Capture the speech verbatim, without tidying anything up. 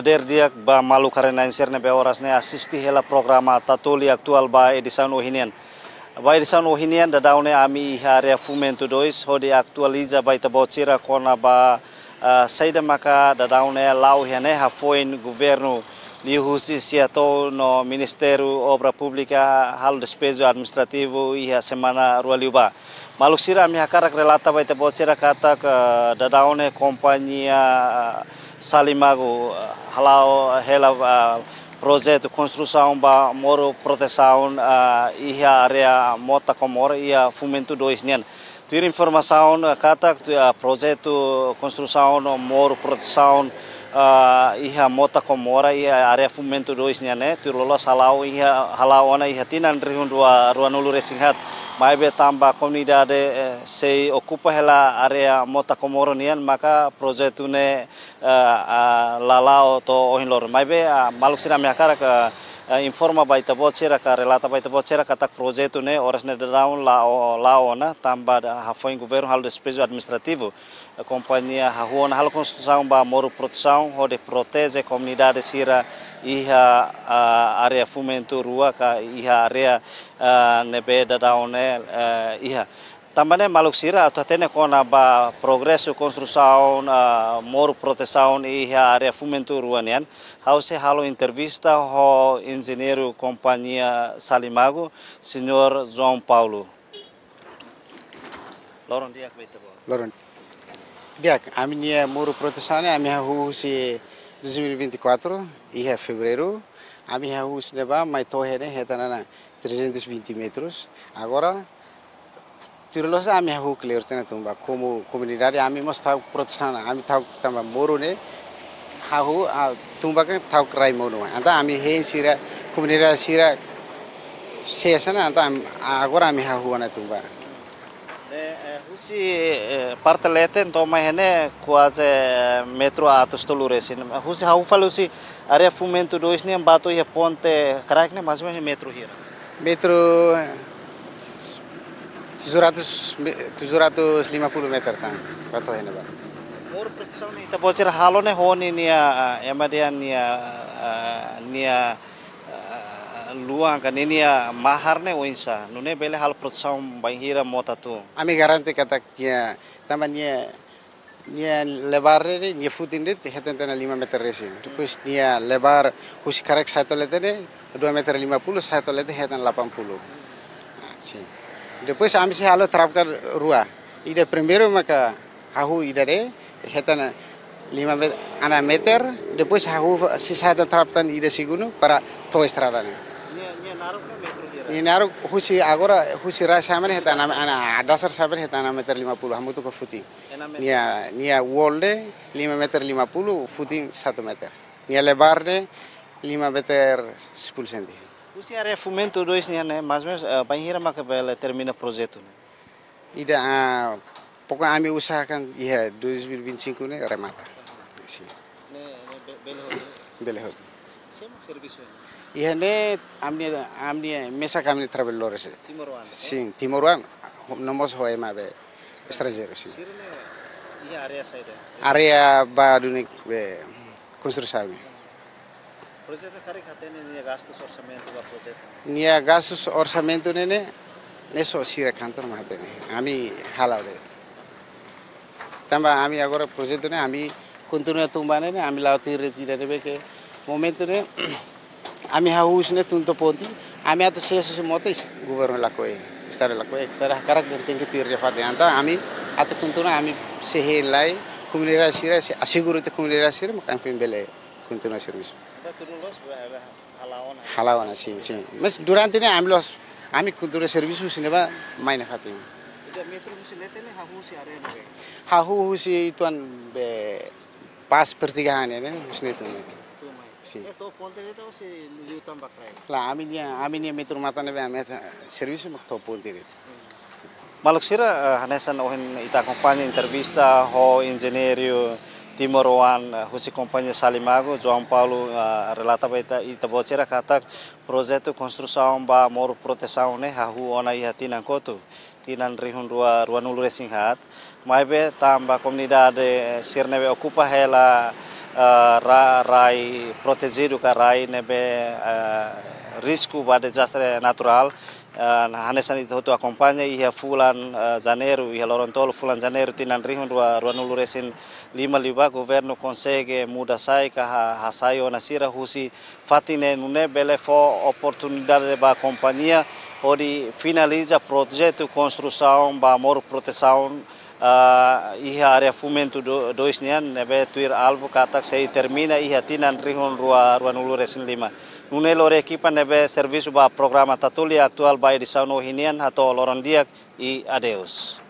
Di'ak ba maluk haree-na'in sira ne'ebé oras ne'e asiste hela programa Tatoli Atuál ba edisaun ohin nian. Ba edisaun ohin nian daudaun ne'e ami iha área Fomento dois, hodi atualiza ba ita-boot sira kona-ba, ah, saida maka daudaun ne'e la'o iha ne'e hafoin governu liuhusi SEATOU no Ministériu Obra Públika halo despeju administrativu iha semana rua liubá. Maluk sira, ami hakarak relata ba ita-boot sira katak, ah, daudaun ne'e kompañia, ah, Salimagu, ah, hala'o hela, ah, projetu konstrusaun ba moru protesaun, ah, iha área Mota Comoro iha Fomento dois nian. Tuir informasaun, ah, katak, tu-, ah, projetu konstrusaun moru protesaun, ah, iha Mota Comoro iha área Fomento dois nian ne'e, tuir loloos hala'o iha, hala'o ona iha tinan rihun rua, ruanulu-resin-haat. Maibé tanba komunidade, eh, sei okupa hela área Mota Comoro nian, maka projetu ne'e, eh, ah, la la'o to'o ohin loron. Maibé, ah, maluk sira, ami hakarak, eh, informa ba ita-boot sira ka relata ba ita-boot sira katak projetu ne'e oras ne'e daudaun la'o, la'o ona tanba hafoin governu halo despeju administrativu. Eh, kompañia hahú ona halo konstrusaun ba moru protesaun hodi proteje komunidade sira iha, ah, área Fomento rua ka iha área, ah, ne'ebé daudaun ne'e, eh, iha. Tanba ne'e maluk sira, atu hatene kona-ba progresu konstrusaun, ah, moru protesaun iha área Fomento rua nian, ha'u sei halo entrevista ho enjeñeiru kompañia Salimagu, Señór João Paulo. Loron di'ak ba ita-boot. Loron di'ak, ami-nia moru protesaun ne'e ami hahú husi dois mil e vinte e quatro, iha Fevereiru, ami hahú husi ne'ebá mai to'o iha ne'e hetan ona trezentos e vinte metros. Agora, tuir loloos ami hahú kleur tiha ona tun ba, komu komunidade ami mós ta'uk protesaun, ami ta'uk tanba moru ne'e, hahú, ah, tun ba kan ta'uk rai monu. Entaun ami hein sira, komunidade sira, sei hanesan ne'e, entaun am-, agora ami hahú ona tun ba. Eh, eh, husi, eh, parte leten to'o mai iha ne'e kuaze, eh, metru atus tolu-resin. Husi hahú fali husi área Fomento dois nian ba to'o iha ponte kraik ne'e mais ou menos metru hira? Metru, eh, tujuh ratus me-, tujuh ratus lima puluh meter tan, ba to'o iha ne'ebá. Moru protesaun ne'e ita-boot sira halo ne'e ho ninia, ah, ema dehan nia, ah, nia, ah, luan ka ninia mahar ne'e oinsá, nune'e bele halo protesaun bainhira mota tun? Ami garante katak nia, tanba nia, nia lebar ne'e, nia futin de'it hetan tiha ona lima meter resin. Depois nia lebar husi kraik sa'e to'o leten ne'e, dua meter lima puluh, sa'e to'o leten hetan delapan puluh. Ah, sin. Depois ami sei halo trapka rua. Ida primeiru maka hahú ida de'it, hetan lima met-, ana meter, depois hahú fa-, sei hetan trap tan ida segundu para to'o estrada ne'e. Nia, nia naruk ne'e metru hira? Nia naruk husi agora, husi rai sa'e mai ne'e hetan ana, ana, dasar sa'e mai ne'e hetan ana meter lima puluh, hamutuk ho futin. Ena meter. Nia, nia wall ne'e lima meter lima puluh, futin satu meter. Nia lebar ne'e lima meter sepuluh senti. Husi área Fomento dois nian ne'e, mais ou menos, eh, bainhira maka bele termina projetu ne'e? Ida, ah, pokoknya ami usahakan iha dois mil e vinte e cinco ne'e remata. Sin. Ne'e, ne'e be-, bele hotu? Bele hotu. Sé mak servisu iha ne'e? Iha ne'e ami, ami mesak ami-nia trabalhadores. Timoroan, eh? Sin, timoroan, no mós ho ema be estranjeiru, sin. Sira ne'e iha área saida? Área ba duni be konstrusaun ne'e. Projetu karik hatene nia gastus orsamentu ba projetu? Nia gastus orsamentu ne'e, ne'e, ne'e só sira kantor mak hatene. Ami hala'o de'it. Tanba ami agora projetu ne'e, ami kontinua tun ba ne'e, ne'e, ami la'o tuir de'it ida ne'ebé ke momentu ne'e, ami hahú husi ne'e tun to'o ponte, ami atu sesu se mota is-, governu lakohi, estadu lakohi, estadu hakarak dehan tenke tuir de'it fatin. Entaun ami atu kontinua, ami sei hein lai, komunidade sira, sei asegura tiha komunidade sira, maka ami foin bele kontinua servisu. Entaun tuir loloos, be-, be-, hala'o ona? Hala'o ona, sin, sin. Mas durante ne'e ami la'ós, ami kontinua servisu husi ne'ebá mai nafatin. Ida metru husi leten ne'e hahú husi área ne'ebé? Hahú husi uitoan be pas pertigaan ne'e, husi ne'e tun ne'e. Tun mai. Sin. Eh, to'o ponte de'it ka husi liután ba kraik? Lae, ami-nia, ami-nia metru matan ne'ebé ami hetan servisu mak to'o ponte de'it. Maluk sira, eh, hanesan ohin ita akompaña entrevista ho enjeñeiru timoroan, eh, husi kompañia Salimagu, João Paulo, eh, relata ba ita, ita-boot sira katak projetu konstrusaun ba moru protesaun ne'e hahú ona iha tinan kotuk, tinan rihun rua, ruanulu-resin-haat. Maibé tanba komunidade sira ne'ebé okupa hela ah, ra-, rai protejidu ka rai ne'ebé, ah, risku ba dezastre naturál. Ah, hanesan ita hotu akompaña iha fulan, ah, Janeiru, iha loron tolu fulan Janeiru tinan rihun rua, rua nulu resin lima liubá, governu konsege muda sai ka ha-, hasai ona sira husi fatin ne'e nune'e bele fó oportunidade ba kompañia hodi finaliza projetu konstrusaun ba moruk protesaun, ah, iha área Fomento do-, dois nian, ne'ebé tuir alvu katak sei termina iha tinan rihun rua, rua nulu resin lima. Nune'e lori ekipa ne'ebé servisu ba programa Tatoli atuál ba edisaun ohin nian hato'o loron di'ak i adeus.